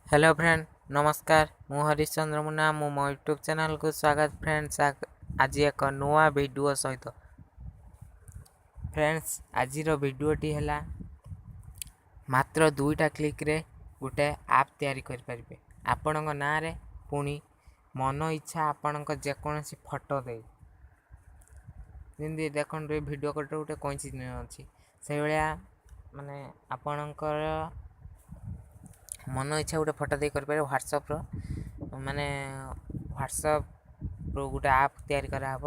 Hello friend, ନମସ୍କାର। ମୁଁ ହରିଶ୍ଚନ୍ଦ୍ର ମୁନା। ମୁଁ ମୋ ୟୁଟ୍ୟୁବ୍ ଚ୍ୟାନେଲକୁ ସ୍ୱାଗତ। ଫ୍ରେଣ୍ଡସ୍, ଆଜି ଏକ ନୂଆ ଭିଡ଼ିଓ ସହିତ। ଫ୍ରେଣ୍ଡସ୍, ଆଜିର ଭିଡ଼ିଓଟି ହେଲା ମାତ୍ର ଦୁଇଟା କ୍ଲିକ୍ରେ ଗୋଟେ ଆପ୍ ତିଆରି କରିପାରିବେ ଆପଣଙ୍କ ନାଁରେ, ପୁଣି ମନ ଇଚ୍ଛା ଆପଣଙ୍କ ଯେକୌଣସି ଫଟୋ ଦେଇ। ଯେମିତି ଦେଖନ୍ତୁ, ଏ ଭିଡ଼ିଓ କଲ୍ରେ ଗୋଟେ କଇଁଚି ଅଛି, ସେଇଭଳିଆ ମାନେ ଆପଣଙ୍କର ମନ ଇଚ୍ଛା ଗୋଟେ ଫଟୋ ଦେଇ କରିପାରିବେ। ହ୍ୱାଟ୍ସଆପ୍ର ମାନେ ହ୍ୱାଟ୍ସଆପ୍ରୁ ଗୋଟେ ଆପ୍ ତିଆରି କରାହେବ।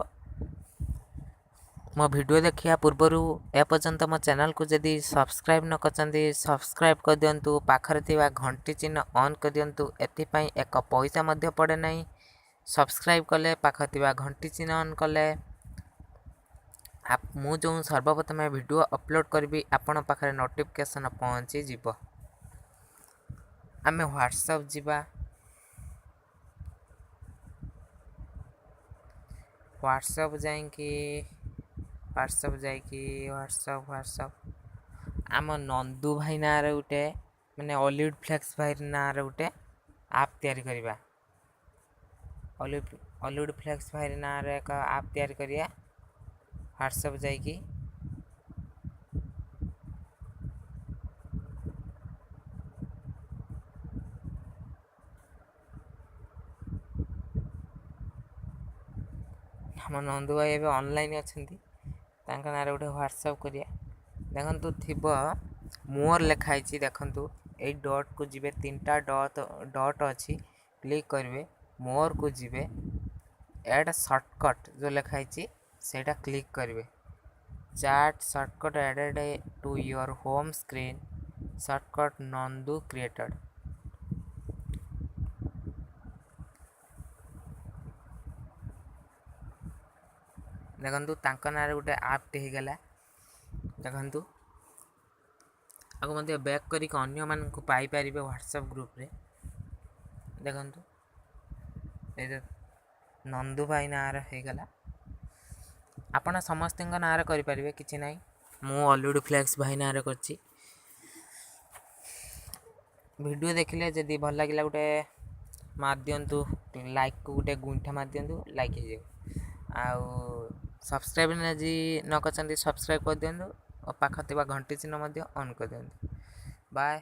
ମୋ ଭିଡ଼ିଓ ଦେଖିବା ପୂର୍ବରୁ ଏପର୍ଯ୍ୟନ୍ତ ମୋ ଚ୍ୟାନେଲକୁ ଯଦି ସବସ୍କ୍ରାଇବ୍ ନ କରିଛନ୍ତି, ସବସ୍କ୍ରାଇବ୍ କରିଦିଅନ୍ତୁ, ପାଖରେ ଥିବା ଘଣ୍ଟି ଚିହ୍ନ ଅନ୍ କରିଦିଅନ୍ତୁ। ଏଥିପାଇଁ ଏକ ପଇସା ମଧ୍ୟ ପଡ଼େ ନାହିଁ। ସବସ୍କ୍ରାଇବ୍ କଲେ, ପାଖରେ ଥିବା ଘଣ୍ଟି ଚିହ୍ନ ଅନ୍ କଲେ, ମୁଁ ଯେଉଁ ସର୍ବପ୍ରଥମେ ଭିଡ଼ିଓ ଅପଲୋଡ଼ କରିବି, ଆପଣଙ୍କ ପାଖରେ ନୋଟିଫିକେସନ୍ ପହଞ୍ଚିଯିବ। ଆମେ ହ୍ୱାଟ୍ସଆପ୍ ଯିବା। ହ୍ୱାଟ୍ସଆପ୍ ଯାଇକି ହ୍ୱାଟ୍ସଆପ୍ ଆମ ନନ୍ଦୁ ଭାଇ ନାଁରେ ଗୋଟେ, ମାନେ ଅଲିଉଡ଼ ଫ୍ଲେକ୍ସ ଭାଇ ନାଁରେ ଗୋଟେ ଆପ୍ ତିଆରି କରିବା। ଅଲିଉଡ଼ ଫ୍ଲେକ୍ସ ଭାଇ ନାଁରେ ଏକ ଆପ୍ ତିଆରି କରିବା। ହ୍ୱାଟ୍ସଆପ୍ ଯାଇକି ଆମ ନନ୍ଦୁ ଭାଇ ଏବେ ଅନଲାଇନ୍ ଅଛନ୍ତି, ତାଙ୍କ ନାଁରେ ଗୋଟେ ହ୍ୱାଟ୍ସଆପ୍ କରିବା। ଦେଖନ୍ତୁ, ଥିବ ମୋର ଲେଖା ହେଇଛି। ଦେଖନ୍ତୁ, ଏଇ ଡଟ୍କୁ ଯିବେ, ତିନିଟା ଡଟ୍ ଡଟ୍ ଅଛି, କ୍ଲିକ୍ କରିବେ, ମୋରକୁ ଯିବେ, ଆଡ଼୍ ସର୍ଟକଟ୍ ଯେଉଁ ଲେଖା ହେଇଛି ସେଇଟା କ୍ଲିକ୍ କରିବେ। Chat shortcut added to your home screen, shortcut Nandu created। ଦେଖନ୍ତୁ, ତାଙ୍କ ନାଁରେ ଗୋଟେ ଆପ୍ଟେ ହେଇଗଲା। ଦେଖନ୍ତୁ, ଆକୁ ମଧ୍ୟ ବ୍ୟାକ୍ କରିକି ଅନ୍ୟମାନଙ୍କୁ ପାଇପାରିବେ ହ୍ୱାଟ୍ସଆପ୍ ଗ୍ରୁପ୍ରେ। ଦେଖନ୍ତୁ, ଏଇ ନନ୍ଦୁ ଭାଇ ନାଁରେ ହେଇଗଲା। ଆପଣ ସମସ୍ତଙ୍କ ନାଁରେ କରିପାରିବେ, କିଛି ନାହିଁ। ମୁଁ ଅଲିଉଡ଼ ଫ୍ଲେକ୍ସ ଭାଇ ନାଁରେ କରିଛି। ଭିଡ଼ିଓ ଦେଖିଲେ ଯଦି ଭଲ ଲାଗିଲା, ଗୋଟେ ମାରି ଦିଅନ୍ତୁ ଲାଇକ୍କୁ, ଗୋଟେ ଗୁଇଠା ମାରି ଦିଅନ୍ତୁ, ଲାଇକ୍ ହେଇଯିବ। ଆଉ ସବସ୍କ୍ରାଇବ୍ ଆଜି ନ କରିଛନ୍ତି, ସବସ୍କ୍ରାଇବ୍ କରିଦିଅନ୍ତୁ ଓ ପାଖ ଥିବା ଘଣ୍ଟି ଚିହ୍ନ ମଧ୍ୟ ଅନ୍ କରିଦିଅନ୍ତୁ। ବାଏ।